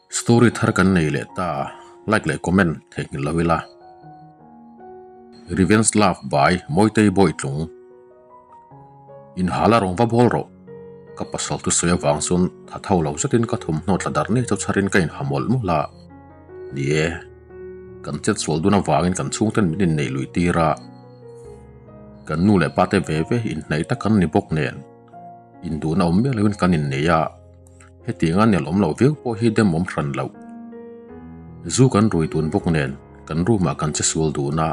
Story thar kan nei leh ta, like leh comment theihnghilh lo ila. Revenge Love by Mawitei Bawitlung Inhal a rawn va bawl rawh. Ka pasal thusawi avang chuan tha tho lo zetin ka thawmhnaw tla darh nei chu chharin ka inha mawlh mawlh a. Ni e, kan chetsual dun avangin kan chhungten min inneih lui tir a. Kan nu leh pate ve ve inhnaih tak an ni bawk nen induhna awm miah loin kan innei a. Hetianga nel awm loh viau pawh hi dem awm hran loh. Zu kan rui dun bawk nen kan room ah kan che sual dun a,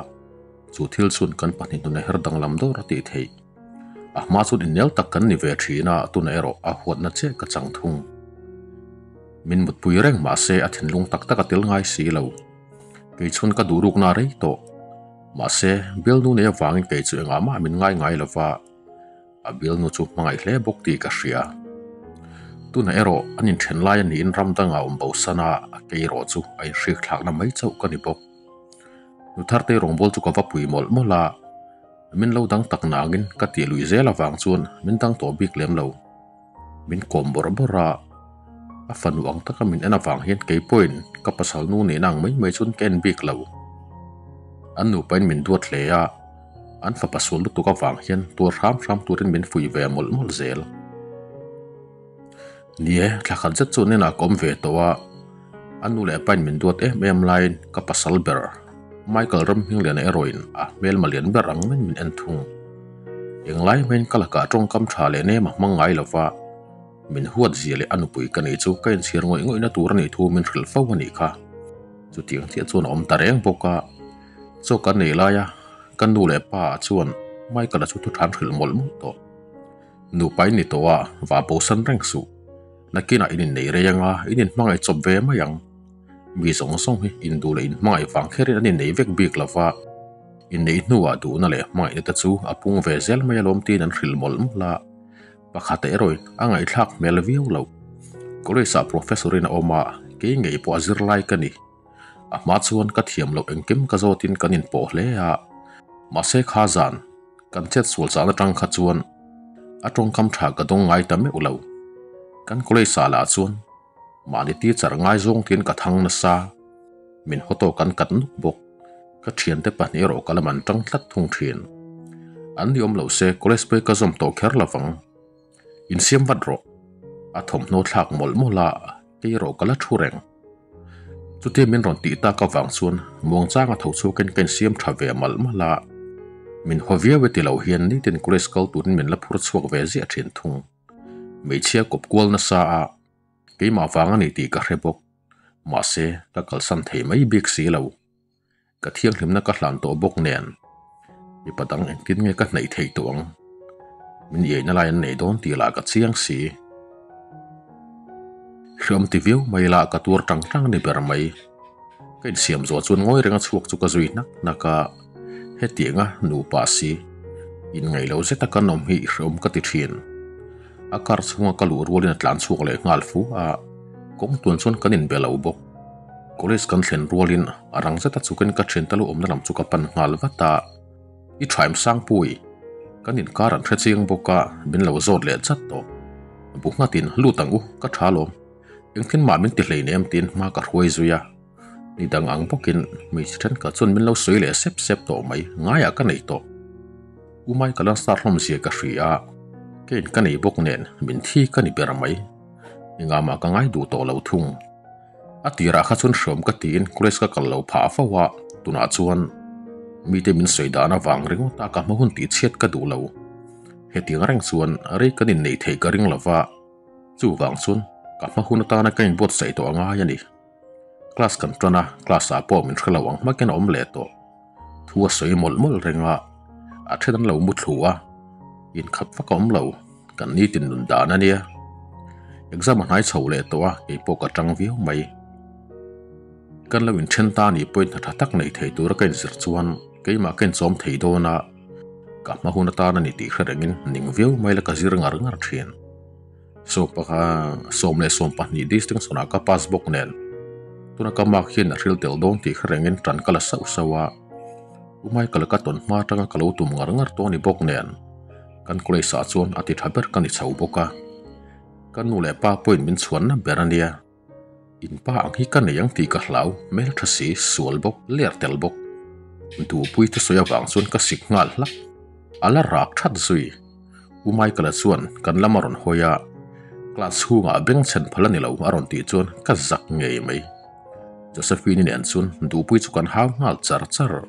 chu thil chhun kan pahnih hnuna her danglam dawr a tih theih. A hma chuan innel tak kan ni ve thin a, tunah erawh a huatna chiah ka chang thung. Min mutpui reng mahse a thinlung tak tak a tel ngai si lo. Kei chhun ka duh rukna rei tawh. Mahse, bialnu nei avangin kei chu engah mah min ngai ngai lo va. A bialnu chu hmangaih hle bawk tih ka hria. Tunah erawh an inthen lai a niin ram dangah awm bo san a, a keirawh chu a inhrik thlakna mai chauh ka ni bawk. Nu Thartei rawngbâwl chu ka va pui mawlh mawlh a, min lo dang tak nangin ka tih luih zel avang chuan min dang tawh bik lem lo. Min kawm bawrh bawrh a, a fanu ang taka min en avang hian kei pawhin ka pasal nu nihna ang mai mai chuan ka en bik lo. An nupain min duat hle a, an fapa sual lutuk avang hian tuar hram hram turin min fuih ve mawlh mawlh zel. Ni e, thla khat zet chu an inah ka awm ve tawh a, a nu leh pain min duat em em laiin ka pasal ber Michael Ramhmingliana erawhin a hmelma lian ber ang maiin min en thung. Englai hmaiin ka lakah tawngkam tha leh nem a hmang ngai lova, min huat zia leh a nupui ka nih chu ka inchhir ngawih ngawihna tur a nih thu min hrilh fo a nih kha. Chutiang chiah chuan a awm ta reng bawk a, chaw kan nei laia ka nu leh pa ah chuan Michael-a chu thuthan hrilh mawlh mawlh tawh. Nupa in ni tawh a, va bosan reng suh. Nakinah in innei rei anga in inhmangaih chawp ve mai ang. Mi zawng zawng hi induh leh inhmangaih vang kherin an innei vek bik lo va, inneih hnuah duhna leh hmangaihna te chu a pung ve zel mai alawm tiin an hrilh mawlh mawlh a. Pakhat erawhin a ngaihthlak hmel viau lo. College ah professor in a awm a, kei ngei pawh a zirlai ka ni. A hma chuan ka thiam loh engkim ka zawtin kan inpawh hle a, mahse kha zan kan chet sual zan atang kha chuan a tawngkam tha ka dawng ngai ta meuh lo. Kan college ah lah chuan Mahni teacher ngaizawng tiin ka thang nasa, min haw tawk an kat nuk bawk. Ka thiante pahnih erawh ka la man tang tlat thung thin. An ni awm lo se college pawh hi ka zawm tawh kher lo vang. Insiam vat rawh. A thawmhnaw thlak mawlh mawlh a, kei erawh ka la thu reng. Chutia min rawn tih tak avang chuan muangchanga tho chhuakin ka insiam tha ve malh malh a. Min haw viau e ti lo hian nitin college kal turin min la phur chhuak ve ziah thin thung. Hmeichhia kawp kual nasa a. Keimah vang a ni tih ka hre bawk. Mahse, ka kalsan thei mai bik si lo. Ka thianghlimna ka hlan tawh bawk nen, mipa dang engtin nge ka hnaih theih tawh ang? Min iaina lai an nei dawn tih lah ka chiang si. Hreawm ti viau mai lah ka tuar tang tang a ni ber mai. Ka insiam zawh chuan ngawi renga chhuak chu ka zui hnak hnak a, hetianga nupa si inngaih lo zeta kan awm hi hreawm ka ti thin. A car chhunga ka luh rualin a tlan chhuak leh nghal fu a, kawng tuan chuan kan inbe lo bawk. College kan thlen rualin a rang zeta chukin ka thiante lo awmna lam chu ka pan nghal vat a, I thaim Sangpui, kan inkar an hre chiang bawk a, min lo zawt leh chat tawh. Bu nghatin lut ang u, ka tha lawm. Engtin mah min ti hleinem tiin hma ka hruai zui a, ni dang ang bawkin hmeichhe thenkhat chuan min lo sawi leh sep sep tawh mai, ngaiah ka nei tawh. U Michael an star hlawm zia ka hria a, keiin ka nei bawk nen min thi ka ni ber mai. Engah mah ka ngai duh tawh lo thung. A tirah kha chuan hreawm ka tiin college ka kal lo phah fo a, tunah chuan mite min sawi dan avang ringawt a ka hma hun tih chhiat ka duh lo. Hetiang reng chuan rei kan inneih theih ka ring lo va, chuvang chuan ka hma hun atana ka inbuatsaih tawh a ngai a ni. Class kan tan a, class ah pawh min hre lo ang hmakin a awm leh tawh. Thu a sawi mawlh mawlh reng a, a then an lo mu thlu a, inkhap vak a awm lo, kan nitin nun dan a nia. Exam a hnai chho leh tawh a, kei pawh ka tang viau mai. Kan lo inthen ta nih pawhin hna tha tak nei thei tura ka inzir chuan keimah ka inchawm thei dawn a, ka hma hun atan a ni tih hre rengin ning viau mai la ka zir ngar ngar thin. Saw pakha 12 distinction ah ka pass bawk nen tuna ka mark hian a hril tel dawn tih hre rengin tan ka la sauh sauh a, U Michael ka tawn hma atanga ka lo tum ngar ngar tawh a ni bawk nen kan college ah chuan a ti tha ber ka ni chho bawk a, ka nu leh pa pawhin min chhuanna ber a nia. In pa ang hi ka nei ang tih ka hlau, hmeltha si, sual bawk, ler tel bawk. Duhpui thusawi avang chuan ka sik nghal hlak. A la rak that zui. U Michael-a chuan kan lam a rawn hawi a, class chhungah bengchhen phal a ni lo a rawn tih chuan ka zak ngei mai. Josephine-i nen chuan Duhpui chu kan hau nghal char char.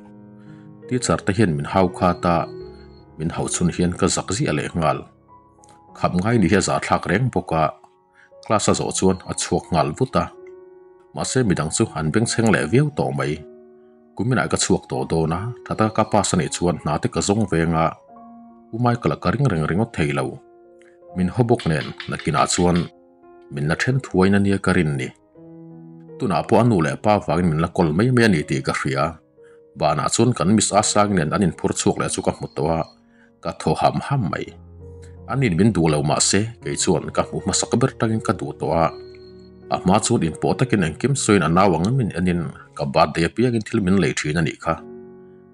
Teacher te hian min hau khat a, min hauh chhun hian ka zak ziah leh nghal. Khap ngai ni hi a zahthlak reng bawk a. Class a zawh chuan a chhuak nghal vut a, mahse midang chu an bengchheng leh viau tawh mai. Kuminah ka chhuak tawh dawn a, tha taka ka pass a nih chuan hna te ka zawng veng a, U Michael-a ka ring reng ringawt thei lo. Min haw bawk nen nakinah chuan min la then thuain a nia ka rin ni. Tunah pawh a nu leh pa vangin min la kawl mai mai a ni tih ka hria. Banah chuan kan Miss Asang nen an inphur chhuak leh chu ka hmu tawh a, Ka thaw ham ham mai. Anin min duh lo mah se, kei chuan ka hmuh hmasak ber tangin ka duh tawh a. A hma chuan inpawh takin engkim sawiin a nau ang min enin ka birthday apiangin thil min lei thin a nih kha.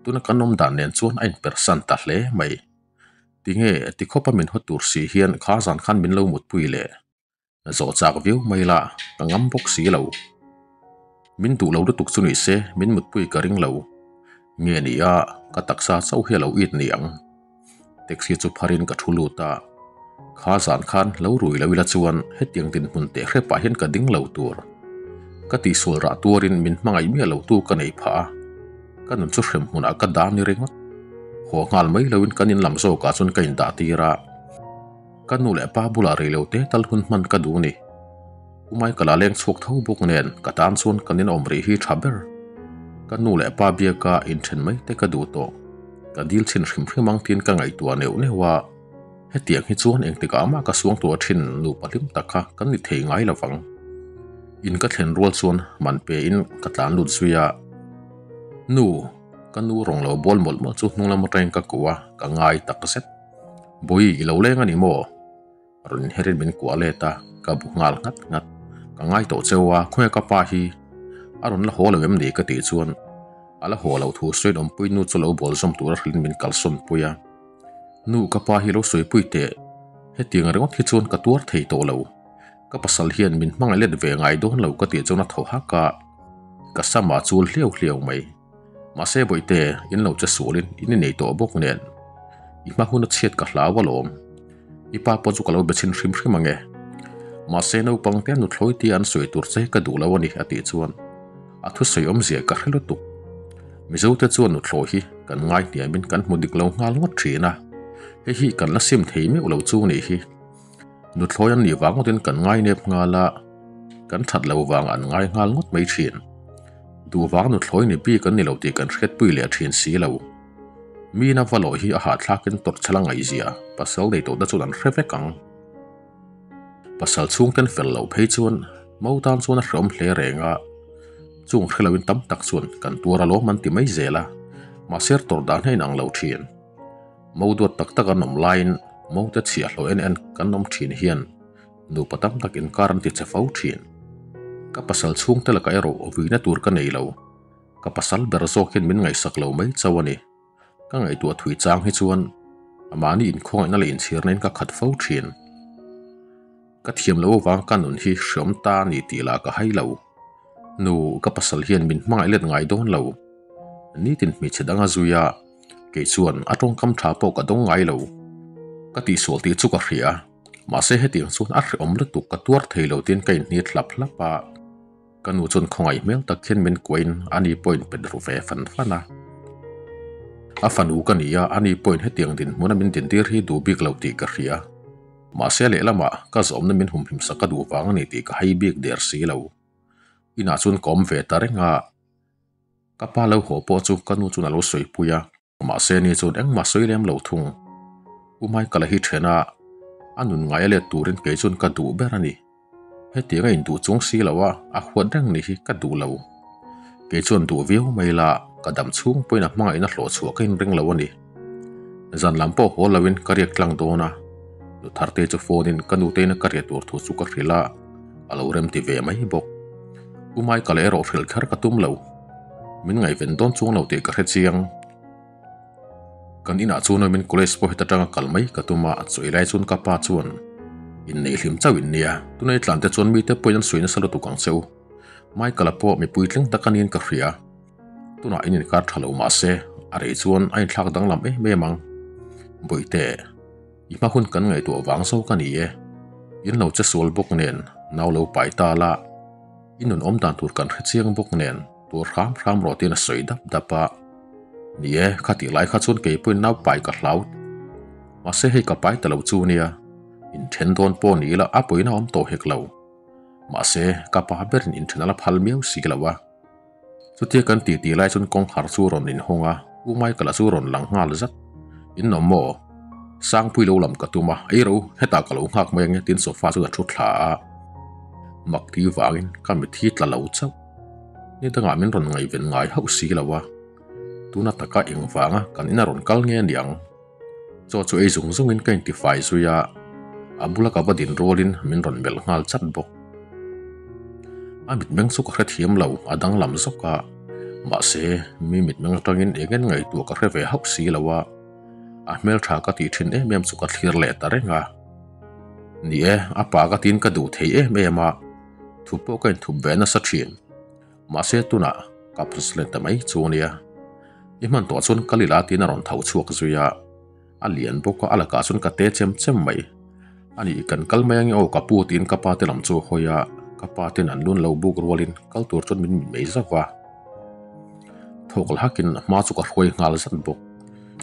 Tuna kan awm dan nen chuan a inpersan ta hle mai. Tinge tikhawpa min haw tur si hian kha zan khan min lo mutpui le? Zawh chak viau mai la, ka ngam bawk si lo. Min duh lo lutuk chu ni se, min mutpui ka ring lo. Nge ni a, ka taksa chauh hi a lo it ni ang. Taxi chu pharin ka thu lut a, kha zan khan lo rui lo ila chuan hetiang dinhmun teh hrepah hian ka ding lo tur. Ka tihsual rah tuarin min hmangaih miah lo tu ka nei phah a, ka nun chu hrem hmunah ka dah ni ringawt. Haw nghal mai loin kan in lam zawkah chuan ka indah tir a. Ka nu leh pa bulah rei lo te tal hun hman ka duh ni. U Michael a leng chhuak tho bawk nen ka tan chuan kan inawm rih hi tha ber. Ka nu leh pa biaka inthen mai te ka duh tawh. Ka dil chhin hrim hrim ang tiin ka ngaihtuah neuh neuh a. Hetiang hi chuan engtikah mah ka suangtuah thin nupa hlim tak kha kan ni thei ngai lo vang. In ka thlen rual chuan man pe in ka tlan lut zui a. Nu, ka nu rawng lo bawl mawlh mawlh chu hnung lam atangin ka kuh a, ka ngai takzet. Bawi i lo leng a ni maw? Rawn inherin min kuah let a, ka bu nghal nghat nghat. Ka ngai tawh cheu a, khawnge ka pa hi a rawn la haw lo em ni ka tih chuan a la haw lo thu sawiin awmpui nu chu lo bawl zawm tura hrilhin min kalsawn pui a. Nu ka pa hi lo sawipui teh, hetiang ringawt hi chuan ka tuar thei tawh lo. Ka pasal hian min hmangaih let ve ngai dawn lo ka tih chuan a thaw hak a, ka sam ah chul hliau hliau mai. Mahse Bawihte, in lo che sualin in inei tawh bawk nen. I hma hun a chhiat ka hlau alawm. I pa pawh chu ka lo be chhin hrim hrim ange. Mahse naupang te nuthlawi tia an sawi tur che ka duh lo a ni a tih chuan a thusawi awmzia ka hre lutuk. Mizo te chuan nuthlawi hi kan ngai hniamin kan hmu dik lo nghal ngawt thin a, hei hi kan la sim thei meuh lo chu nih hi. Nuthlawi an nih vang ngawtin kan ngai nep nghal a, kan that lo vang an ngai nghal ngawt mai thin. Duh vang nuthlawi ni bik an ni lo tih kan hriatpui leh thin si lo. Mina va lawh hi a hahthlakin tawrhchhel a ngaihzia pasal nei tawhna chuan an hre vek ang. Pasal chhungten fel loh phei chuan Mau tan chuan a hreawm hle reng a, chung hre loin tam tak chuan kan tuar alawm an ti mai zel a, mahse tawrh dan hi a inang lo thin. Mo duat tak tak an awm laiin mo te chhiahhlawh en en kan awm thin hian nupa tam tak inkar an ti che fo thin. Ka pasal chhungte lakah erawh vuina tur ka nei lo. Ka pasal ber zawk hian min ngaihsak lo mai chauh a ni. Ka ngaihtuah thui chang hi chuan amahni inkhawngaihna leh inchhirna in ka khat fo thin. Ka thiam lo avang ka nun hi hreawm ta a ni tih lah ka hai lo. Nu, ka pasal hian min hmangaih let ngai dawn lo. Nitin hmeichhe dang a zui a. Kei chuan a tawngkam tha pawh ka dawng ngai lo. Ka tihsual tih chu ka hria, mahse hetiang chuan a hrehawm lutuk ka tuar thei lo tiin ka inhnit hlap hlap a. Ka nu chuan khawngaih hmel tak hian min kuahin ani pawhin pet ru ve fan fan a. A fanu ka ni a, ani pawhin hetiang dinhmuna min dintir hi duh bik lo tih ka hria. Mahse lehlamah ka zawmna min humhim sak ka duh vang a ni tih ka hai bik der si lo. Inah chuan ka awm ve ta reng a. Ka pa lo haw pawh chu ka nu chuan a lo sawipui a, mahse ni chuan engmah sawi lem lo thung. U Michael-a hi then a, a nun ngai a let turin kei chuan ka duh ber a ni. Hetiang a induh chung si lo a, a huat reng ni hi ka duh lo. Kei chuan duh viau mai la, ka dam chhung pawhin a hmangaihna hlawh chhuah ka inring lo a ni. Zan lam pawh haw loin ka riak tlang dawn a, nu Tharte chu phone in ka nute ina ka riah tur thu chu ka hrilh a, a lo rem ti ve mai bawk. U Michael erawh hrilh kher ka tum lo. Min ngaihven dawn chuang lo tih ka hre chiang. Kan inah chuan awmin college pawh heta tanga kal mai ka tum a, chawi lai chuan ka pa chuan, Inneih hlim chauh in nia, tunei tlan te chuan mite pawhin an sawi nasa lutuk ang che u. Michael-a pawh mi puitling tak a niin ka hria. Tunah in inkar tha lo mah se, a rei chuan a inthlak danglam em em ang. Bawihte, i hma hun kan ngaihtuah vang zo ka ni e. In lo che sual bawk nen, nau lo pai ta la. I nun awm dan tur kan hre chiang bawk nen, tur hram hram rawh tiin a sawi dap dap a. Ni e, khatih lai kha chuan kei pawhin nau pai ka hlau. Mahse hei ka pai ta lo chu nia, inthen dawn pawh ni ila a pawina awm tawh hek lo. Mahse, ka pa berin inthen a la phal miau si lo a. Chutia kan titi lai chuan kawngkhar chu rawn inhawng a, U Michael-a chu rawn lang nghal zat. In awm maw? Sangpui lo lam ka tum a, ei ro, hetah ka lo nghak mai ange tiin sofa chu ka thu thla a. Mak ti vangin ka mitthi tla lo chauh. Ni dangah min rawn ngaihven ngai hauh si lo a. Tuna taka engvanga kan ina rawn kal nge niang? Chaw chu ei zung zungin ka intifai zui a, a bula ka va din rualin min rawn melh nghal chat bawk. A mitmeng chu ka hrethiam lo, a danglam zawk a, mahse mi mitmeng atangin eng en ngaihtuah ka hre ve hauh si lo a, a hmeltha ka tih thin em em chu ka thlir leh ta reng a. Ni e, a pa ka tiin ka duh thei em em a, thu pawh ka inthup ve nasa thin. Mahse tunah ka president ta mai chu ania. I hman tawh chuan kal ila tiin a rawn tho chhuak zui a. A lian bawk a, a lakah chuan ka te chem chem mai. Ani kan kal mai ange aw ka pu tiin ka pa te lam chu a hawi a, ka pa ten an lun lo buk rualin kal tur chuan min mit mai zauh a. Thawk la hakin a hma chu ka hruai nghal zat bawk.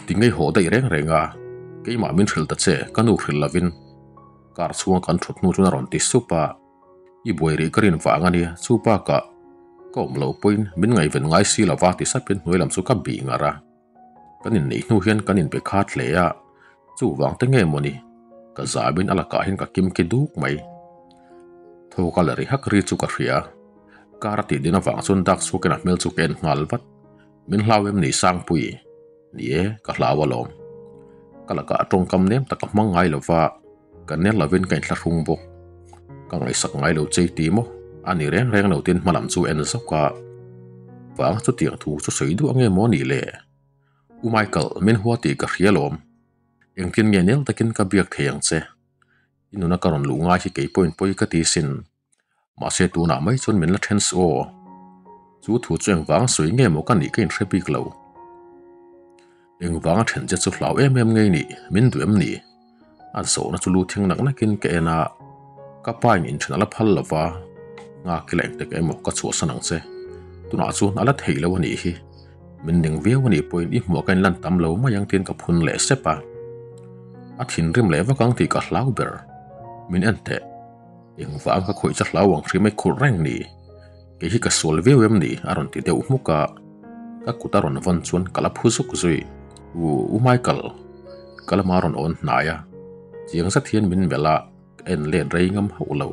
Ti ngei haw daih reng reng a, keimah min hrilh ta che, ka nu hrilh lovin car chhunga kan thut hnu chuan a rawn ti sup a. I buai rih ka rin vang a nia, chu bakah ka awm lo pawhin min ngaihven ngai si lova ti sapin hnuai lam chu ka bih ngar a. Kan inneih hnu hian kan inbe khat hle a, chuvang te nge mawni ka zamin a lakah hian ka kim ki duk mai. Thawk a la ri hak ri chu ka hria, car a tih din avang chuan dak chhuakin a hmel chu ka en nghal vat. Min hlau em ni Sangpui? Ni e, ka hlau alawm. Ka lakah a tawngkam nem tak a hmang ngai lova. Ka ner lovin ka inthlahrung bawk. Ka ngaihsak ngai lo chei ti maw? A ni reng reng lo tin hmalam chu en zawk a. Vang chutiang thu chu sawi duh ange maw nih le? U Michael, min hua tih ka hria lawm. Engtin nge nel takin ka biak thei ang che? I nuna ka rawn luh ngai hi kei pawhin pawi ka ti sin. Mahse tunah mai chuan min la then suh aw. Chu thu chu engvanga sawi nge maw ka nih ka inhre bik lo. Engvanga then che chu hlau em em ngei nih, min duh em ni? A zawhna chu lu thing nak nakin ka en a, ka pa in inthen a la phal lo va, nghak ila engtik emaw ka chhuahsan ang che. Tunah chuan a la theih lo a nih hi. Min ning viau a nih pawhin i hmuah ka inlan tam lo mai ang tiin ka phun leh sep a. A thinrim leh vak ang tih ka hlau ber. Min en teh. Engvang ka khawih cha hlau ang hrim ei khurh reng ni? Kei hi ka sual viau em ni? A rawn ti deuh hmuk a, ka kut a rawn vawn chuan ka la phu zuk zui. U, U Michael, ka lama rawn awn hnai a, chiang zet hian min melh a, ka en let rei ngam hauh lo.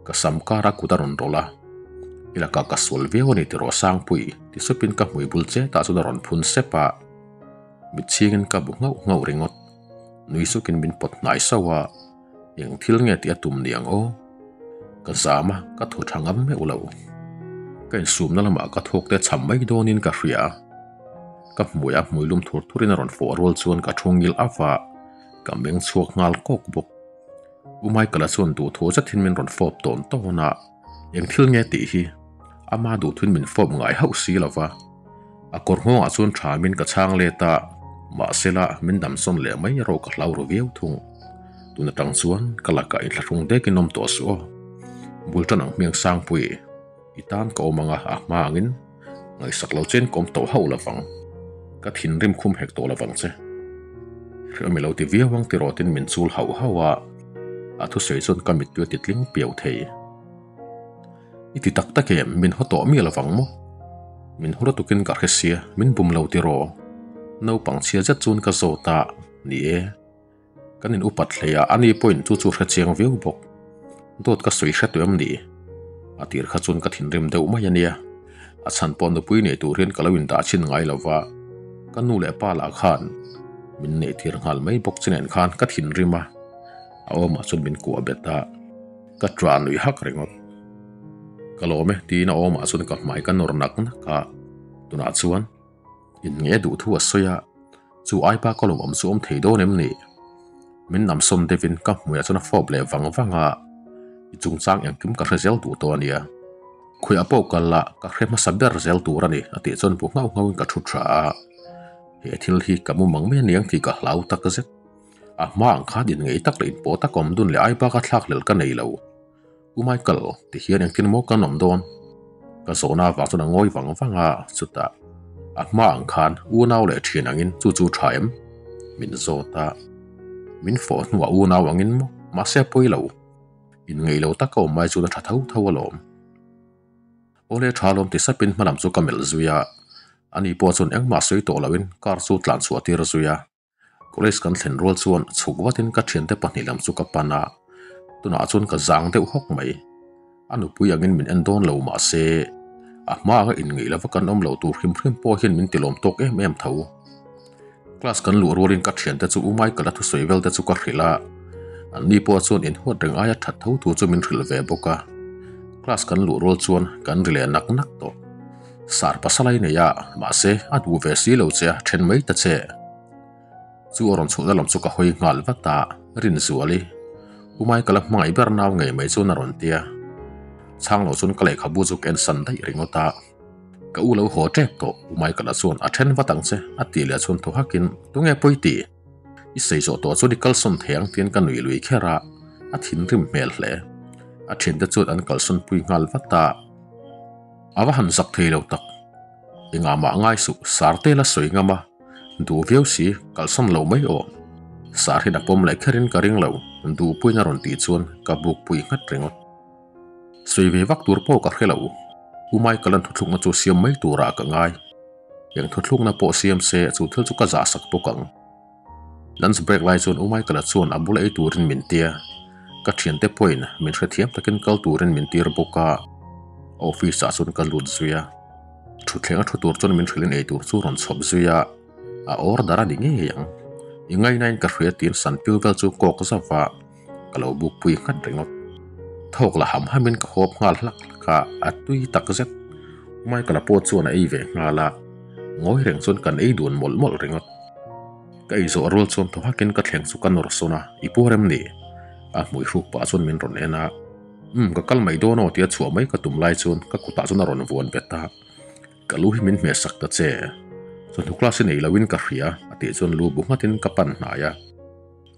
Ka sam kar a kut a rawn rawlh a, I lakah ka sual viau a ni tiraw Sangpui, ti supin ka hmui bul chetah chuan a rawn phun sep a, mitchhingin ka bu nghauh nghauh ringawt. Nui sukin min pawt hnai sauh a. Eng thil nge tih a tum ni ang aw? Ka zam a, ka thaw tha ngam meuh lo. Ka insumna lamah ka thawk te cham mai dawnin ka hria. Ka hmui a hmui lum thur thurin a rawn fawh rual chuan ka thu ngil av a, ka meng chhuak nghal kawk bawk. U Michael-a chuan duhthaw zetin min rawn fawp tawn tawn a, eng thil nge tih hi ama duhthuin min fawp ngai hauh si lo va. A kawr nghawngah chuan thamin ka chhang let a, mahsela min damsawn leh mai erawh ka hlau ru viau thung. Tun atang chuan ka lakah inthlahrung dekin awm tawh suh aw. Bul tan ang hmiang Sangpui, i tan ka awm anga a hma angin ngaihsak lo chein ka awm tawh hauh lovang. Ka thinrim khum hek tawh lovang che. Hriam i lo ti viau ang tiraw tin min chul hauh hauh a, a thusawi chuan ka mittui a ti tling piau thei. I ti tak tak em, min haw tawh miah lovang maw? Min hur tukin ka hre sia, min bum lo tiraw? Naupang chhia zet chuan ka zawt a, ni e. Kan in upat hle a, ani pawhin chu chu hre chiang viau bawk. Dawt ka sawi hre tawh em ni? A tir kha chuan ka thinrim deuh mai a nia. A chhan pawh nupui nei tur hian ka lo indah chhin ngai lo va, ka nu leh pa lah khan min neih tir nghal mai bawk che nen khan ka thinrim a, a awmah chuan min kuah bet a. Ka ṭah nuih hak ringawt. Ka lawm e tiin a awmah chuan ka hmai ka nawr nak nak a, tunah chuan in nge duh thu a sawi a, chu aipa ka lawmawm chu awm thei dawn em ni? Min namsawn deuhin ka hmuiah chuan a fawp leh vang vang a, i chungchang engkim ka hre zel duh tawh a nia. Khawiah pawh kal la, ka hre hmasa ber zel tur a ni, a tih chuan bu nghauh nghauhin ka thu tha a. He thil hi ka mumang mai aniang tih ka hlau tak zet. A hma ang khan inngei tak leh inpawh tak awm dun leh ai baka thlak hlelh ka nei lo. U Michael, ti hian engtin maw kan awm dawn? Ka zawhna avang chuan a ngawi vang vang a, chutah a hma ang khan unau leh thian angin chu chu tha em? Min zawt a. Min fawh hnuah unau angin maw? Mahse a pawi lo. Inngeih lo taka awm mai chuan a tha tho tho alawm. Awle tha alawm ti sapin hmalam chu ka melh zui a, ani pawh chuan engmah sawi tawh loin car chu tlan chhuah tir zui a. College kan thlen rual chuan chhuk vatin ka thiante pahnih lam chu ka pan a, tunah chuan ka zang deuh hawk mai. A nupui angin min en dawn lo mah se, a hma anga inngeih lova kan awm lo tur hrim hrim pawh hian min tilawm tawk em em tho. Class kan luh rualin ka thiante chu U Michael-a thusawi vel te chu ka hrilh a, anni pawh chuan inhuat reng aia that tho thu chu min hrilh ve bawk a. Class kan luh rual chuan kan ri leh nak nak tawh. Sar pasal a i nei a, mahse a duh ve si lo che a, then mai ta che. Chu a rawn chhuahna lam chu ka hawi nghal vat a, Rinzuali, U Michael-a hmangaih ber nau ngei mai chuan a rawn ti a. Chhang lo chuan ka lehkhabu chu ka ensan daih ringawt a. Ka u lo haw tep tawh, U Michael-a chuan a then vat ang che, a tih leh chuan thaw hakin, Tunge pawi ti? I sei zawh tawh chuan i kalsawn thei ang tiin ka nui lui kher a, a thinrim hmel hle. A thiante chuan an kalsawn pui nghal vat a, a va han zak thei lo tak. Engah mah ngai suh, sar te la sawi ngam a, duh viau si, kalsawn lo mai aw. Sar hian a pawm leh kherin ka ring lo, duhpuiin a rawn tih chuan ka buk pui nghat ringawt. Sawi ve vak tur pawh ka hre lo. U Michael-a'n thuthlukna chu siam mai turah ka ngai. Eng thuthlukna pawh siam se chu thil chu ka zah sak bawk ang. Lunch break lai chuan U Michael-a chuan a bula ei turin min tia. Ka thiante pawhin min hrethiam takin kal turin min tir bawk a. Office-ah chuan ka lut zui a. Thutthleng a thu tur chuan min hrilhin ei tur chu rawn chhawp zui a. A order a ni ngei ang. I ngainain ka hria tiin Sanpil vel chu kawk zauh a. Ka lo buk pui nghat ringawt. Thawk la ham hamin ka hawp nghal hlak hlak a, a tui tak zet. Michael-a pawh chuan a ei ve nghal a, ngawi reng chuan kan ei dun mawlh mawlh ringawt. Ka ei zawh rual chuan thaw hakin ka thleng chu ka nawr sawn a, I puar em ni? A hmui hruk pah chuan min rawn en a, Umm ka kal mai dawn aw tia chhuah mai ka tum lai chuan ka kutah chuan a rawn vuan bet a, Ka lu hi min hmehsak ta che. Chawhnu class i nei loin ka hria a tih chuan lu bu nghatin ka pan hnai a.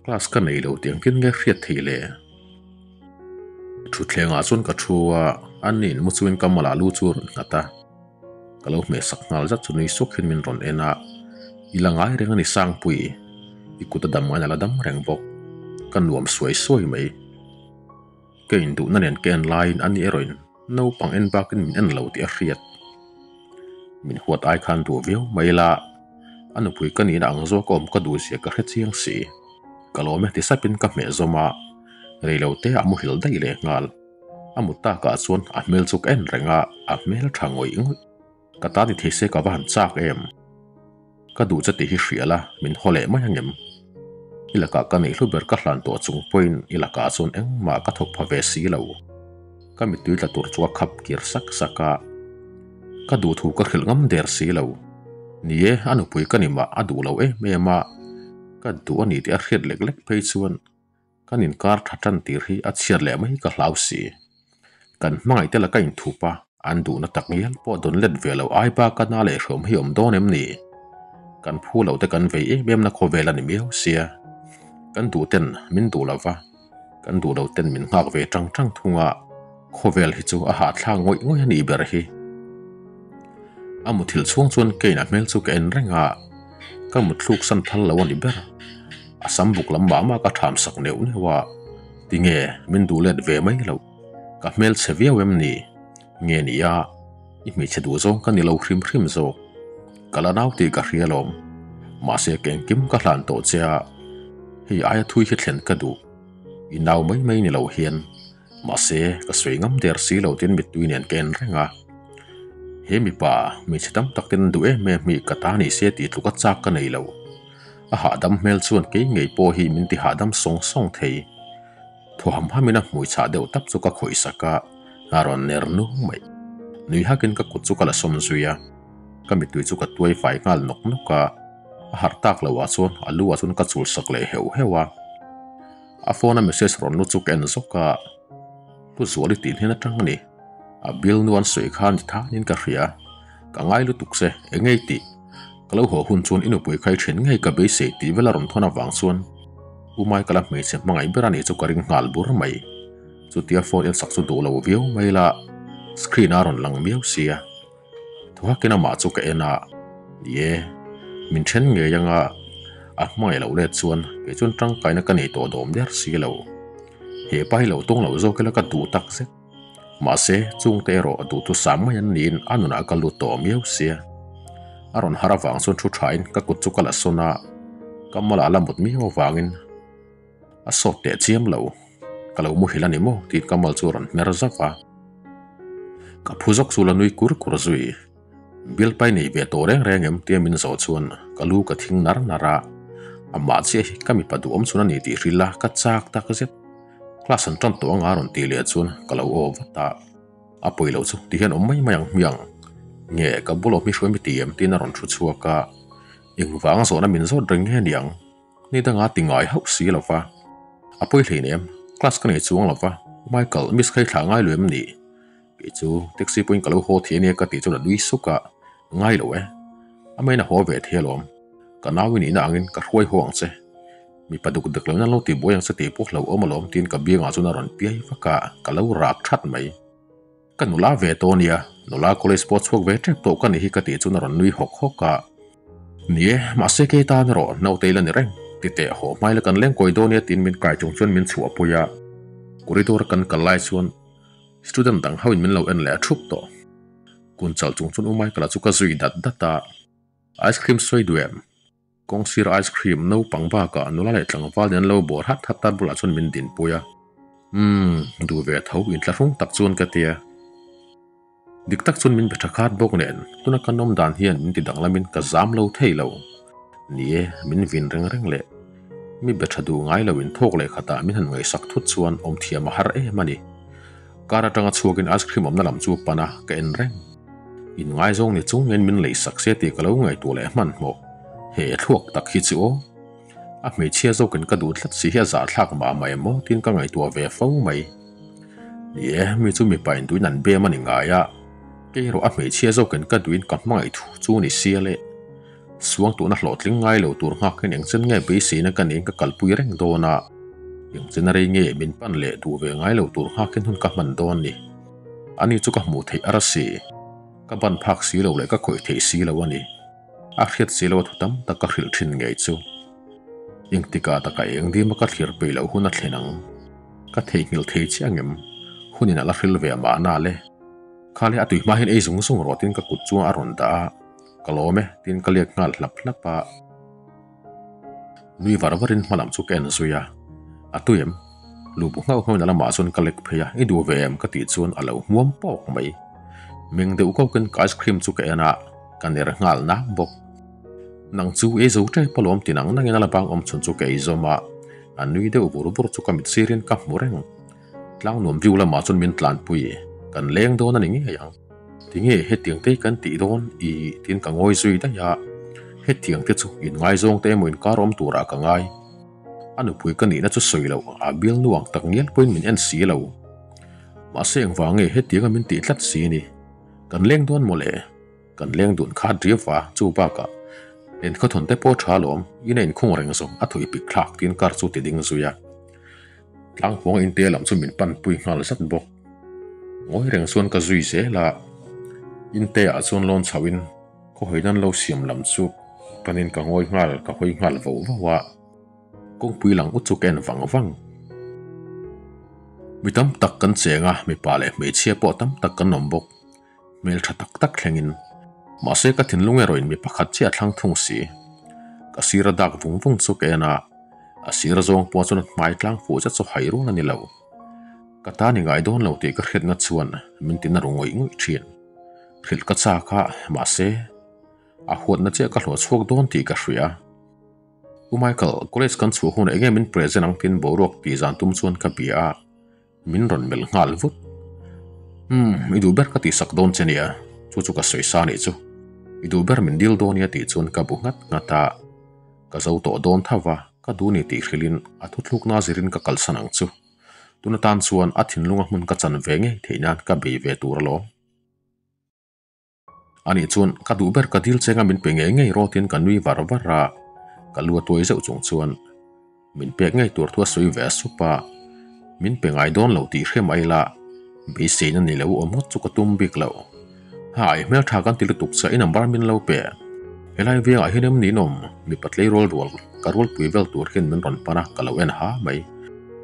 Class ka nei lo tih engtin nge hriat theih le? Thutthlengah chuan ka thu a, a nin mu chuin ka malah lu chu a rawn nghat a. Ka lo hmehsak nghal zat chu nui suk hian min rawn en a, I la ngai reng a ni Sangpui, i kut a dam ngain a la dam reng bawk. Ka nuam suai suai mai. Ka induhna nen ka en laiin a ni erawhin naupang en bakin min en lo tih a hriat. Min huat ai khan duh viau mai la, a nupui ka nihna ang zawk a awm ka duh zia ka hre chiang si. Ka lawm e ti sapin ka hmeh zawm a, reilo te a muhil daih leh nghal. A mut takah chuan a hmel chu ka en reng a, a hmel tha ngawih ngawih. Ka ta ni thei se ka va han chak em? Ka duh che tih hi hria la, min haw leh mai angem? I lakah ka neih hlu ber ka hlan tawh chung pawhin i lakah chuan engmah ka thawk pha ve si lo. Ka mittui tla tur chu ka khap kir sak sak a, ka duh thu ka hrilh ngam der si lo. Ni e, a nupui ka ni mah a duh lo em em a, ka duh a ni tih a hriat lek lek phei chuan Kan inkar tha tan tir hi a chhiat leh mai ka hlau si. Kan hmangaih te laka inthup a, an duhna tak ngial pawh dawn let ve lo ai baka na leh hrawm hi awm dawn em ni? Kan phu lo te kan vei em em na khawvel a ni miau sia. Kan duh ten min duh lo va, kan duh lo ten min nghak ve tang tang thung a, khawvel hi chu a hahthlak ngawih ngawih a nih ber hi. A muthilh chhung chuan Kane-a hmel chu ka en reng a, ka mutthluk san phal lo a ni ber. A sam buk lam mah mah ka tham sak neuh neuh a, tinge min duh let ve mai loh, ka hmel chhe viau em ni? Nge ni a, i hmeichhe duh zawng ka ni lo hrim hrim zawk. Ka la nau tih ka hria lawm, mahse ka engkim ka hlan tawh che a, hei aia thui hi thlen ka duh, i nau mai mai ni lo hian. Mahse, ka sawi ngam der si lo tin mittui nen ka en reng a. He mipa, hmeichhe tam tak ten an duh em em hi ka ta ni se tih tluk a chak ka nei lo. A hahdam hmel chuan kei ngei pawh hi min ti hahdam sawng sawng thei. Thaw ham hamin a hmui chhah deuh tap chu ka khawih sak a, a rawn ner nung mai. Nui hakin ka kut chu ka la sawm zui a, ka mittui chu ka tuai fai nghal nawk nawk a, a harh tak loh ah chuan a lu ah chuan ka chul sak leh heuh heuh a. A phone a message rawn lut chu ka en zawk a, Pu Zuali tih hnen atang a ni. A bialnu an sawi kha ni thanin ka hria. Ka ngai lutuk che, eng ngei tih? Ka lo haw hun chuan i nupui khai then ngei ka beisei tih vel a rawn thawn avang chuan U Michael-a hmeichhe hmangaih ber a nih chu ka ring nghal bur mai. Chutia phone en sak chu duh lo viau mai la, screen a rawn lang miau sia. Thaw hakin amah chu ka en a, ni e, min then ngei anga a hmangaih loh let chuan kei chuan tangkaina ka nei tawh dawm der si lo. He pa hi lo tawng loh zawk ila ka duh tak zet. Mahse, chungte erawh duhthusam mai an niin a nunah ka lut tawh miau sia. A rawn har avang chuan thu thain ka kut chu ka la sawn a, ka mawlah la mut miau avangin a sawt teh chiam lo. Ka lo muhil a ni maw tiin ka mal chu a rawn hmer zauh a. Ka phu zawk chu la nui kur kur zui. Bialpai nei ve tawh reng reng em tia min zawh chuan ka lu ka thing nar nar a. Amah chiah hi ka mipa duhawm chhun a ni tih hrilh a ka chak tak zet. Class an tan tawh anga rawn tih leh chuan ka lo aw vat a. A pawi loh chu ti hian awm mai mai ang hmiang. Nge ka bul awm hi hruai mi ti em tiin a rawn thu chhuak a. Engvanga zawhna min zawt reng nge niang? Ni danga ti ngai hauh si lo va. A pawi hlein em? Class ka nei chuang lo va. Michael, miss kha i thlah ngai lo em ni? Kei chu taxi pawhin ka lo haw thei ania ka tih chuan a nui suk a, Ngai lo e. Amahin a haw ve thei alawm. Ka nau i nihna angin ka hruai haw ang che. Mipa duk dek loin an lo ti buai ang che tih pawh hlauhawm alawm tiin ka biangah chuan a rawn piai vak a, ka lo rak that mai. Ka nula ve tawh ania, nula college pawh chhuak ve tep tawh ka nih hi ka tih chuan a rawn nui hawk hawk a. Ni e, mahse kei tan erawh naute ila ni reng. Ti teh haw hmai la kan leng kawi dawn nia tiin min kai chung chuan min chhuah pui a. Corridor a kan kal lai chuan student dang ho in min lo en leh a thup tawh. Kun chal chung chuan U Michael-a chu ka zui dat dat a. Ice cream sawi duh em? Kawng sir ice cream naupang bakah nula leh tlangval nen an lo bawr hat hat a bulah chuan min dinpui a. Umm, duh ve tho inthlahrung tak chuan ka tia. Dik tak chuan min be tha khat bawk nen tuna ka nawm dan hian min ti danglamin ka zam lo thei lo. Ni e, min vin reng reng leh mi be tha duh ngai loin thawk leh khatah min han ngaihsak thut chuan awm thiam a har em a ni. Car atanga chhuakin ice cream awmna lam chu pan a, ka en reng. Inngaizawng ni chung ngeiin min leisak se tih ka lo ngaihtuah leh hmanhmawh. He thluak tak hi chu aw. A hmeichhia zawkin ka duh tlat si hi a zahthlak mah mah em aw tiin ka ngaihtuah ve fo mai. Ni e, mi chu mipa in duhin an bem a ni ngai a, kei erawh a hmeichhia zawkin ka duhin ka hmangaih thu chu ni sia le. Suangtuahna hlawhtling ngai lo tur nghak hian engchen nge beiseina ka neiin ka kalpui reng dawn a, engchen rei nge min pan leh duh ve ngai lo tur nghak hian hun ka hman dawn ni. Ani chu ka hmuh theih ara si, ka ban phak si lo leh ka khawih theih si lo a ni. A hriat si lo a thu tam tak ka hrilh thin ngei chu. Engtikah taka eng dima ka thlir peih loh hun a thlen ang. Ka theihnghilh thei chiah angem? Hunin a la hril ve mahna le. Kha le a tui hma hian ei zung zung rawh tiin ka kut chuan a rawn dah a. Ka lawm e, tiin ka liak nghal hlap hlap a. Nui var varin hma lam chu ka en zui a, A tui em? Lu bu nghauh nghauhin a lamah chuan ka lek phei a, I duh ve em? ka tih chuan a lo hmuam pawk mai. Meng deuh kawkin ka ice cream chu ka en a, ka ner nghal nang bawk. Nang chu ei zo tep alawm ti nang nangin a la bang awm chhun chu ka ei zawm a, a nui deuh vur vur chu ka mit sirin ka hmu reng. Tlang nuam view lamah chuan min tlanpui, kan leng dawn a ni ngei ang. Tinge hetiang te hi kan tih dawn i tiin ka ngawi zui daih a, hetiang te chu inngaizawng te emaw inkar awm turah ka ngai. A nupui ka nihna chu sawi loh a bialnu ang tak ngial pawhin min en si lo. Mahse engvang nge hetianga min tih tlat si ni? Kan leng dawn maw le? Kan leng dun khat riau va, chu bakah len khawthawn te pawh tha alawm, in a inkhung reng zawng a thawi pik thlak tiin car chu ti ding zui a. Tlanghuang inte lam chu min panpui nghal zat bawk. Ngawi reng chuan ka zui zel a, inte ah chuan lawn chhoh in khawhawi nan lo siam lam chu panin ka ngawi nghal ka hawi nghal voh voh a, kawngpui lang ut chu ka en vang vang. Mi tam tak kan cheng a, mipa leh hmeichhia pawh tam tak kan awm bawk. Hmel tha tak tak thlengin. Mahse ka thinlung erawhin mi pakhat chiah a thlang thung si. Ka sir a dak vung vung chu ka en a, a sir zawng pawh chuan a hmai tlang fuh zet chu hai rual a ni lo. Ka tan i ngai dawn lo tih ka hriatna chuan min ti na ru ngawih ngawih thin. Hrilh ka chak a, mahse a huatna chiah ka hlawh chhuak dawn tih ka hria. U Michael, college kan chhuah hunah enge min present ang tiin boruak tih zan tum chuan ka bia a. Min rawn melh nghal vut. Umm, i duh ber ka tihsak dawn che nia, chu chu ka sawi sa nih chu. I duh ber min dil dawn nia tih chuan ka bu nghat nghat a. Ka zo tawh dawn tho va, ka duh ni tih hrilhin a thuthlukna zirin ka kalsan ang chu. Tuna tan chuan a thinlunga hmun ka chan ve ngei theih nan ka bei ve tur alawm. Anih chuan ka duh ber ka dil chenga min pe ngei ngei rawtin ka nui var var a, ka lu a tuai zeuh chung chuan min pek ngei tur thu a sawi ve a sup a, min pe ngai dawn lo tih hre mai la, beiseina ni lo awm ngawt chu ka tum bik lo. Hai, hmeltha kan ti lutuk che i number min lo pe. Helai vengah hian em ninawm mipa tleirawl rual ka rualpui vel tur hian min rawn pan a, ka lo en ha mai.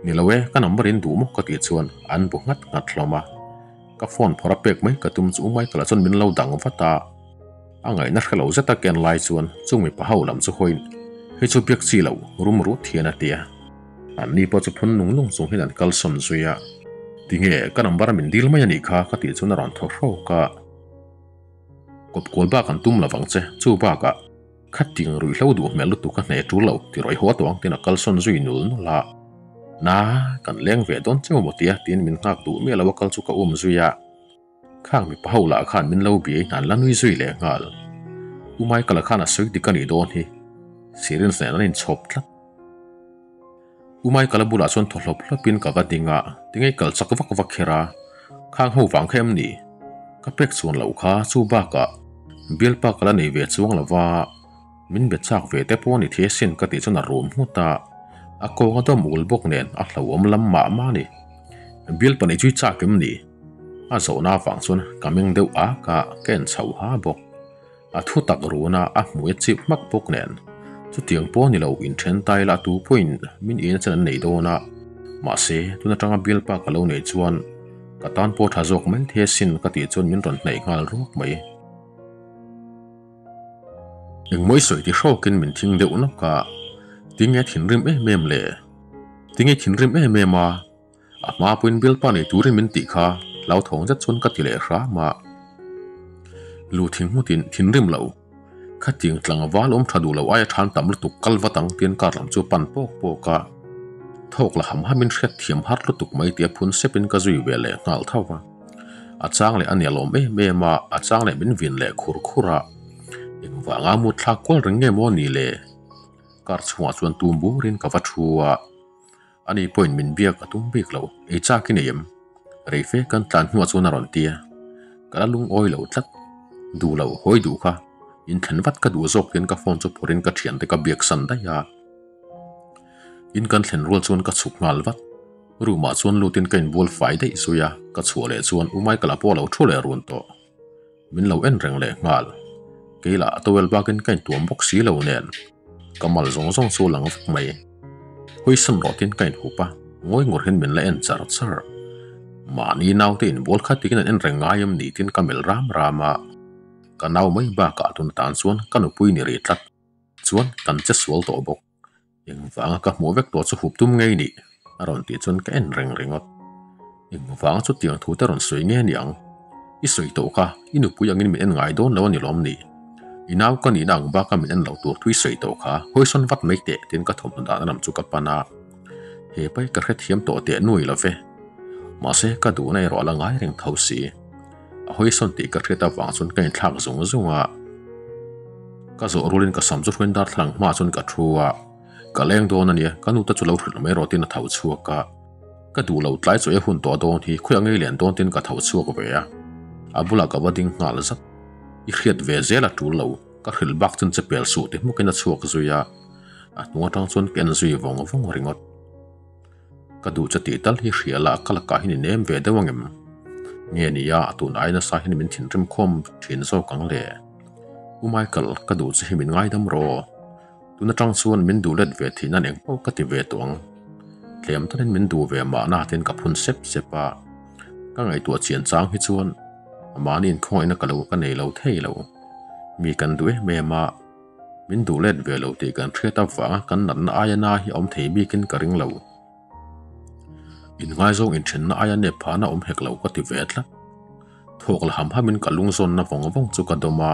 Ni lo e, ka number in duh maw ka tih chuan an bu nghat nghat hlawm a. Ka phone phawrh a pek mai ka tum chu Michael-a chuan min lo dang vat a, a ngaihna hre lo zet a ken lai chuan chung mipa ho lam chu hawiin hei chu biak chi lo rum rut hian a ti a. Anni pawh chu phun nung nung chung hian an kalsawn zui a, Tinge ka number min dil mai a nih kha ka tih chuan a rawn thaw hrawk a. Kawp kual bak an tum lovang che, chu bakah khating ruihhlo duh hmel lutuk a hneh tul lo ti rawih haw tawh ang tiin a kalsawn zui nul nul a. Na, kan leng ve dawn cheu maw tia tiin min nghak duh miah lo a kal chu ka um zui a. Khang mipa ho lah khan min lo biai hnan la nui zui leh nghal. U Michael-a khan a sawi dik a nih dawn hi. Syringe nen an inchhawp tlat. U Michael-a bulah chuan thaw hlawp hlawpin ka va ding a, tinge kal chak vak vak kher a, khang ho vang kha em ni? Ka pek chuan loh kha, chu bakah bialpa ka la nei ve chuang lo va, min be chak ve te pawh a ni thei asin ka tih chuan a rum nghut a, a kawng a dawm ul bawk nen a hlauhawm lam mah mah a ni. Bialpa nei chu i chak em ni? A zawhna avang chuan ka meng deuh ak a, ka en chhoh ha bawk. A thu tak run a, a hmui a chip hmak bawk nen. Chutiang pawh ni lo, inthen tai lah tu pawhin min ina chen an nei dawn a. Mahse, tun atanga bialpa ka lo nei chuan ka tan pawh tha zawk mai thei asin ka tih chuan min rawn hnaih nghal ruak mai. Engmawi sawi ti hrawkin min thing deuh nawk a, tinge thinrim em em le? Tinge thinrim em em a? A hma pawhin bialpa nei turin min tih kha hlauthawng zet chuan ka ti leh hram a. Lu thing hmutin thinrim lo. Khatiang tlangval awm tha duh lo aia than tam lutuk kal vat ang tiin car lam chu a pan pawk pawk a. Thawk la ham hamin hriat thiam har lutuk mai tia phun sepin ka zui ve leh nghal tho va. A chang leh a nialawm em em a, a chang leh min vin leh khur khur a. Engvanga mut thlak kual reng nge maw ni le? Car chhungah chuan tum burin ka va thu a. Ani pawhin min biak a tum bik lo, ei chak i nei em? Reife kan tlan hnuah chuan a rawn ti a, ka la lungawi lo tlat. Duh lo, hawi duh kha, inthlen vat ka duh zawk tiin ka phone chu phawrhin ka thiante ka biak san daih a. In kan thlen rual chuan ka chhuk nghal vat. Room ah chuan lutin ka inbual fai daih zui a, ka chhuah leh chuan U Michael-a pawh a lo thu leh run tawh. Min lo en reng leh nghal. Kei lah towel bakin ka intuam bawk si lo nen ka mal zawng zawng chu a lang vek mai. Hawisan rawtin ka inhup a, ngawi ngur hian min la en char char. Mahni naute inbual kha tikin an en reng ngai em ni tin ka melh ram ram a. Ka nau mai bakah tun atan chuan ka nupui ni rih tlat chuan kan che sual tawh bawk. Engvanga ka hmuh vek tawh chu hup tum ngei nih? A rawn tih chuan ka en reng ringawt. Engvanga chutiang thu te rawn sawi nge niang? I sawi tawh kha, i nupui angin min en ngai dawn lo a ni lawm ni? I nau ka nihna ang baka min en loh tur thu i sawi tawh kha, hawisawn vat mai teh tiin ka thawmhnaw dahna lam chu ka pan a. He pai ka hrethiam tawh teh nuai lo ve. Mahse ka duhna erawh a la ngai reng tho si. A hawisawn tih ka hriat avang chuan ka inthlak zung zung a. Ka zawh rualin ka sam chu hruain darthlalang hmaah chuan ka thu a, ka leng dawn a nia, ka nu te chu lo hrilh mai rawh tiin a tho chhuak a. Ka duh lo tlai chawi a hun tawh dawn hi khawiah ngei len dawn tiin ka tho chhuak ve a, a bulah ka va ding nghal zat. I hriat ve zel a tul lo, ka hrilh bak chuan che pel suh ti hmukin a chhuak zui a, a hnung atang chuan ka en zui vawng vawng ringawt. Ka duh che tih tal hi hria la ka lakah hian i nem ve deuh angem? Nge nia a tun ai nasa hian min thinrim khawm thin zawk ang le? U Michael, ka duh che hi min ngaidam rawh. Tun atang chuan min duh let ve thih nan engpawh ka ti ve tawh ang. Tlem tanin min duh ve mahna tiin ka phun sep sep a. Ka ngaihtuah chian chang hi chuan mahni inkhawngaihna ka lo ka nei lo thei lo. Mi kan duh em em a. Min duh let ve lo tih kan hriat avanga kan natna aia na hi a awm thei bikin ka ring lo. Inngaizawng inthenna aia nep phahna awm hek lo ka ti ve tlat. Thawk la ham hamin ka lungzawnna vawng vawng chu ka dawm a,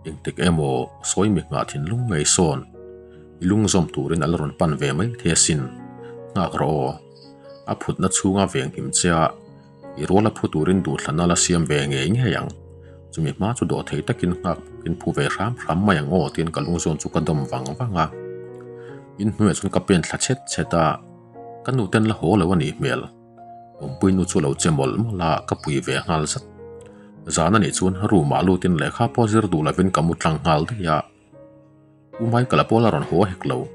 engtik emaw sawi mi nghah thinlung ngei sawn i lungzawm turin a la rawn pan ve mai thei asin. Nghak rawh aw. A phutna chhunga venghim che a. I rual a phu turin duhthlanna la siam ve ngei ngei ang. Chumi hma chu dawh thei takin nghak in phu ve hram hram mai ang aw tiin ka lungzawn chu ka dawm vang vang a. In hnuaiah chuan ka pen thla chhet chhet a, ka nu ten la haw lo a nih hmel. Awmpui nu chu lo che mawlh mawlh a, ka pui ve nghal zat. Zan a nih chuan room ah lutin lehkha pawh zir duh lovin ka mu tlang nghal daih a. U Michael-a pawh la rawn haw a hek lo.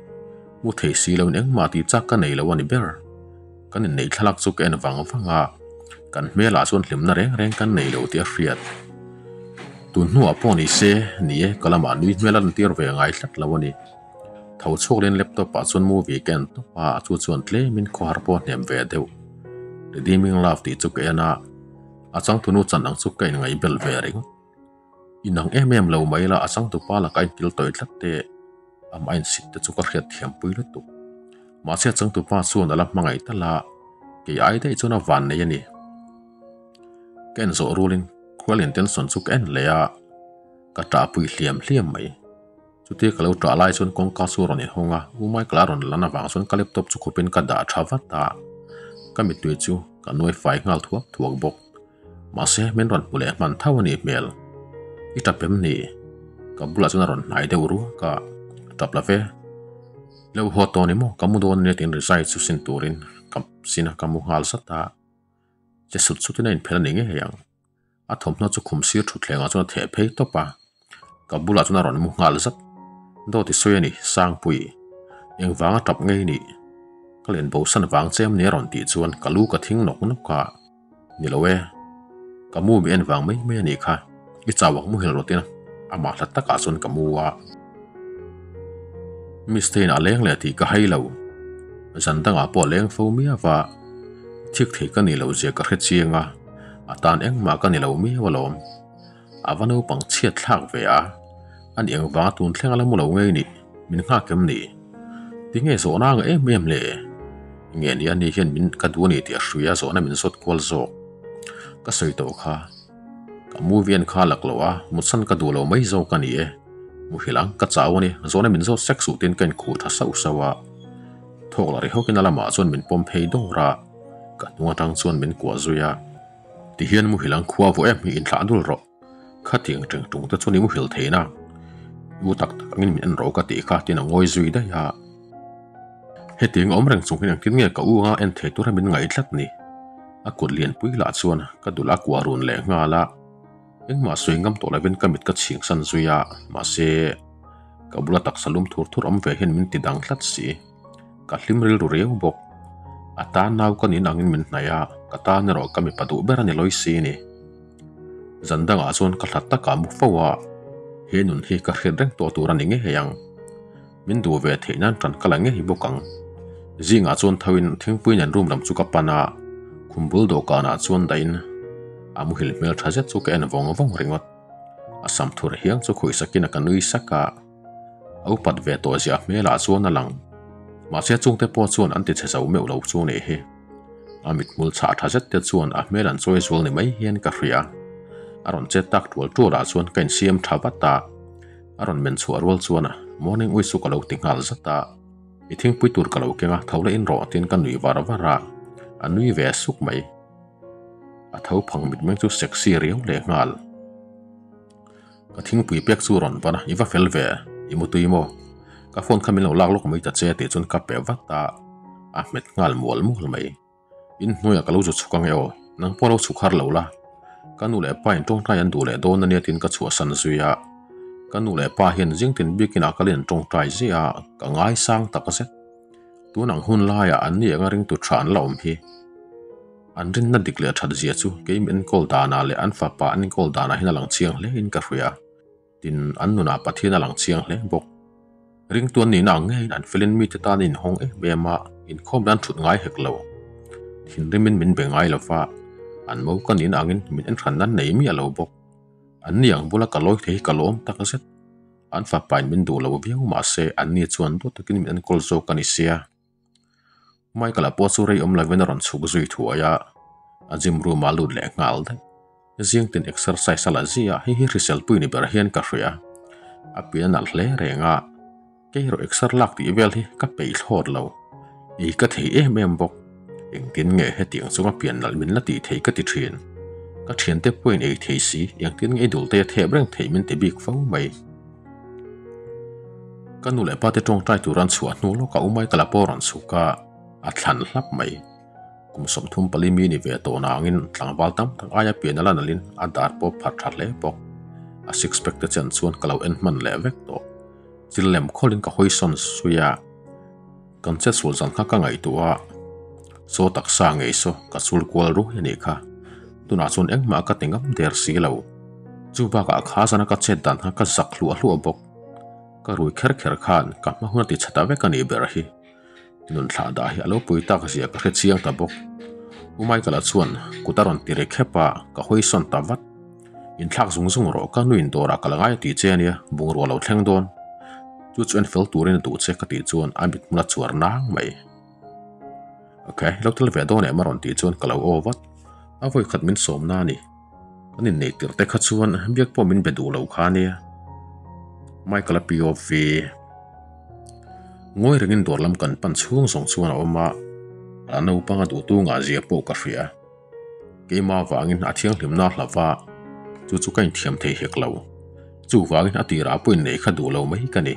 Mu thei si loin engmah tih chak ka nei lo a ni ber. Kan inneih thlalak chu ka en vang vang a, kan hmelah chuan hlimna reng reng kan nei lo tih a hriat. Tun hnuah pawh ni se, ni e, ka lamah nui hmel a lantir ve ngai tlat lo a ni. Tho chhuak leh laptop ah chuan movie ka en tawp a, chu chuan tlemin khawhar pawh a hnem ve deuh. Redeeming Love tih chu ka en a, a changtunu chan ang chu ka inngaihbel ve ringawt. Inang em em lo mai la, a changtupa lakah a inkil tawih tlat te, amah a insit te chu ka hriat thiam pui lutuk. Mahse a changtupa chuan a la hmangaih tal a, kei ai daih chuan a van nei a ni. Ka en zawh rualin Cruel Intention chu ka en leh a, ka ṭahpui hliam hliam mai. Chutia ka lo ṭah lai chuan kawngka chu a rawn inhawng a, U Michael a rawn lan avang chuan ka laptop chu khupin ka dah ṭha vat a, ka mittui chu ka nuai fai nghal thuak thuak bawk. Mahse min rawn hmu leh hman tho a nih hmel. I ṭap em ni? Ka bulah chuan a rawn hnai deuh ruak a, ṭap la ve. Lo haw tawh ni maw? Ka mu dawn ania tiin rizai chu sin turin ka sin a, ka mu nghal zat a. Che sut sutin a inphelh a ni ngei ang. A thawmhnaw chu khum sir thutthlengah chuan a theh phei tawp a, ka bulah chuan a rawn mu nghal zat. Dawt i sawi a ni, Sangpui. Engvanga tap ngei ni? Ka len bosan vang che em ni a rawn tih chuan ka lu ka thing nawk nawk a. Ni lo e, ka mu mi en vang mai mai a nih kha. I chau ang muhil rawh tiin amah hlat takah chuan ka mu a. Miss-te in a leng leh tih ka hai lo. Zan dangah pawh a leng fo miau a, thik thei ka nih loh zia ka hre chiang a, a tan engmah ka ni lo miau alawm. A va naupang chhiat thlak ve a, a ni engvanga tun thleng a la mu lo ngei ni, min nghak em ni? Tinge zawhna a ngah em em le? Nge ni a ni hian min ka duh a ni tih a hria a zawhna min zawt kual zawk. Ka sawi tawh kha. Ka movie en kha lak loh a, mutsan ka duh lo mai zawk a ni e. Muhil ang, ka chau a ni, zawhna min zawt sek suh tiin ka inkhuh tha sauh sauh a. Thawk la ri hawkin a lamah chuan min pawm phei dawr a, ka hnung atang chuan min kuah zui a. Tihian muhil ang khua vawh em hi inthlah dul rawh. Khatiang teng tung te chuan i muhil thei na. U tak tak angin min en rawh ka tih kha tiin a ngawi zui daih a. Hetiang awm reng chung hian engtin nge ka u anga en thei tura min ngaih tlat ni? A kut lianpui lah chuan ka dul a kuah run leh nghal a, engmah sawi ngam tawh lovin ka mit ka chhing san zui a, mahse ka bula taksa lum thur thur awm ve hian min ti dang tlat si. Ka hlim rilru riau bawk. A tan nau ka nin angin min hnaih a, ka tan erawh ka mipa duh ber a ni lawi si ni. Zan dangah chuan ka hlat takah mu fo a, he nun hi ka hriat reng tawh tur a ni ngei ang. Min duh ve theih nan tan ka la ngei bawk ang. Zingah chuan thoin thingpui nen room lam chu ka pan a, khum bul dawhkanah chuan dahin a muhil hmel tha zet chu ka en vawng vawng ringawt. A sam thur hiang chu khuih sakin a ka nui sak a, a upat ve tawh ziah hmelah chuan a lang. Mahse chungte pawh chuan an ti chhe zo meuh lo chu nih hi. A mithmul chhah tha zet te chuan a hmel an chawi zual ni mai hian ka hria. A rawn chet tak tual tual ah chuan ka insiam tha vat a. A rawn men chhuah rual chuan morning wish chu ka lo ti nghal zat a, I thingpui tur ka lo keng a, tho la in rawh tiin ka nui var var a, a nui ve suk mai. A tho phang mitmeng chu sexy riau leh nghal. Ka thingpui pek chu rawn van a, i va fel ve, i mutui maw? Ka phone kha min lo lak lawk mai ta che tih chuan ka pe vat a, a hmet nghal mual mual mai. In hnuaiah ka lo zu chhuk ang e aw, nang pawh lo chhuk har lo la. Ka nu leh pa in tawngtai an duh leh dawn ania tiin ka chhuahsan zui a. Ka nu leh pa hian zingtin biakin ah kalin an tawngtai ziah a, ka ngaisang tak zet. Tun ang hun laiah an ni anga ringtu tha an la awm hi. An rinna dik leh that zia chu kei min enkawl danah leh an fapa an enkawl danah hian a lang chiang hle in ka hria. Tin, an nunah Pathian a lang chiang hle bawk. Ringtu an nihna ang ngeiin an felin mite tan inhawng em em a, inkhawm dan thut ngai hek lo. Thinrimin min be ngai lo va, an mo ka nihna angin min enhran nan nei miah lo bawk. An ni ang bula ka lawi thei hi ka lawm tak zet. An fapain min duh lo viau mahse anni chuan duat takin min enkawl zawk a ni sia. Michael-a pawh chu rei awm lovin a rawn chhuk zui thuai a, a gym room ah a lut leh nghal daih. Zingtin exercise a la zia a, hei hi hrisel pui ni ber hian ka hria. A pian a nalh hle reng a, kei erawh exer lak tih vel hi ka peih thlawt lo. Ei ka thei em em bawk. Engtin nge hetiang chunga pian nalh min la tih theih ka ti thin. Ka thiante pawhin ei thei si, engtin nge i dul te a thep reng theih min ti bik fo mai. Ka nu leh pa te tawngtai tur an chhuah hnu lawkah U Michael-a pawh a rawn chhuk a, a thlan hlap mai. Kum 34 mi ni ve tawh nangin tlangval tam tak aia pian a la nalhin a dar pawh phat tha hle bawk. A six pack te chen chuan ka lo en hman leh vek tawh. Chil lem khawlin ka hawi sawn zui a, kan che chhul zan kha ka ngaihtuah a, saw taksa ngei saw ka chul kual ruai a nih kha. Tunah chuan engmah ka ti ngam der si lo. Chu bakah kha zana ka chet dan kha ka zak hluah hluah bawk. Ka rui kher kher khan ka hma hun a ti chhe ta vek a nih ber hi. Nun thlah dah hi a lo pui tak zia ka hre chiang ta bawk. U Michael-a chuan kut a rawn ti ri khep a, ka hawi sawn ta vat. Inthlak zung zung rawh ka nuin dawrah ka la ngai a tih che ania, bungrua lo thleng dawn. Chu chu en fel turin a duh che ka tih chuan a mit hmul a chuar nang mai. Ok, lo tel ve dawn em a rawn tih chuan ka lo aw vat. A vawi khat min sawm na a ni. Kan inneih tirh te kha chuan biak pawh min be duh lo kha ania. Michael-a POV. Ngawi rengin dawr lam kan pan chhung zawng chuan a awm a, a naupang a duhtu ngah zia pawh ka hria. Keimah avangin a thianghlimna a hlauh a, chu chu ka inthiam thei hek lo. Chuvangin a tirah pawh inneih kha duh lo mai ka ni.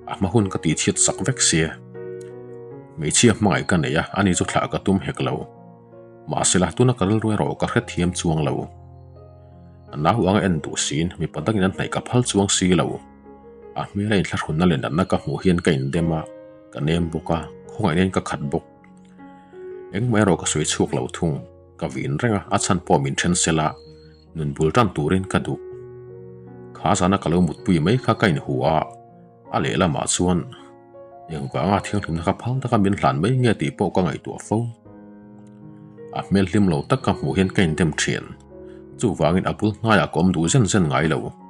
A hma hun ka tihchhiat sak vek sia. Hmeichhia hmangaih ka nei a, ani chu thlah ka tum hek lo. Mahsela tuna ka rilru erawh ka hrethiam chuang lo. A nau anga en duh siin mipa dangin an hnaih ka phal chuang si lo. A hmela inthlahrunna leh natna ka hmuh hian ka indem a, ka nem bawk a, khawngaihna in ka khat bawk. Engmah erawh ka sawi chhuak lo thung, ka vin reng a, a chhan pawh min then sel a, nun bul tan turin ka duh. Kha zana ka lo mutpui mai kha ka inhu a, a lehlamah chuan engvanga thianghlimna kha phal taka min hlan mai nge tih pawh ka ngaihtuah fo. A hmel hlim lo tak ka hmuh hian ka indem thin, chuvangin a bul hnaiah ka awm duh zen zen ngai lo.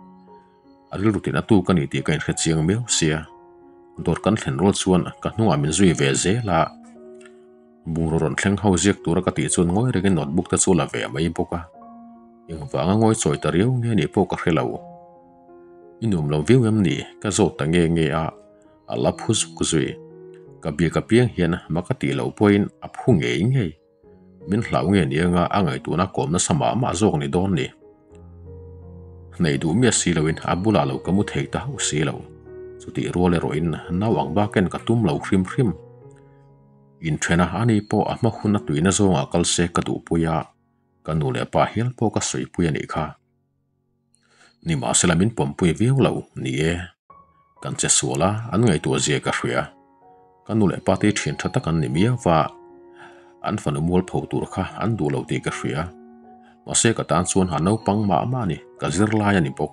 A rilru tin a tu ka ni tih ka inhre chiang miau sia. Dawr kan thlen rual chuan ka hnungah min zui ve zel a. Bungraw rawn thleng ho ziak tura ka tih chuan ngawi rengin notebook te chu la ve mai bawk a. Engvanga ngawi chawi ta riau nge nih pawh ka hre lo. I nuam lo viau em ni? Ka zawt ta nge nge a, a la phu zuk zui. Ka biak apiang hian ma ka tih loh pawhin a phu ngei ngei. Min hlau nge ni anga a ngaihtuahna kawm nasa mah mah zawk ni dawn ni. Hnaih duh miah si loin a bulah lo ka mu thei ta hauh si lo. Chutih rual erawhin nau ang bakin ka tum lo hrim hrim. Inthena ani pawh a hma hun a tuina zawngah kal se ka duhpui a, ka nu leh pa hial pawh ka sawipui a nih kha. Nimahsela min pawmpui viau lo ni e. Kan che sual a, an ngaihtuah zia ka hria. Ka nu leh pa te thian tha tak an ni miau va, an fanu mualpho tur kha an duh lo tih ka hria. Mahse ka tan chuan a naupang mah mah a ni, ka zir lai a ni bawk.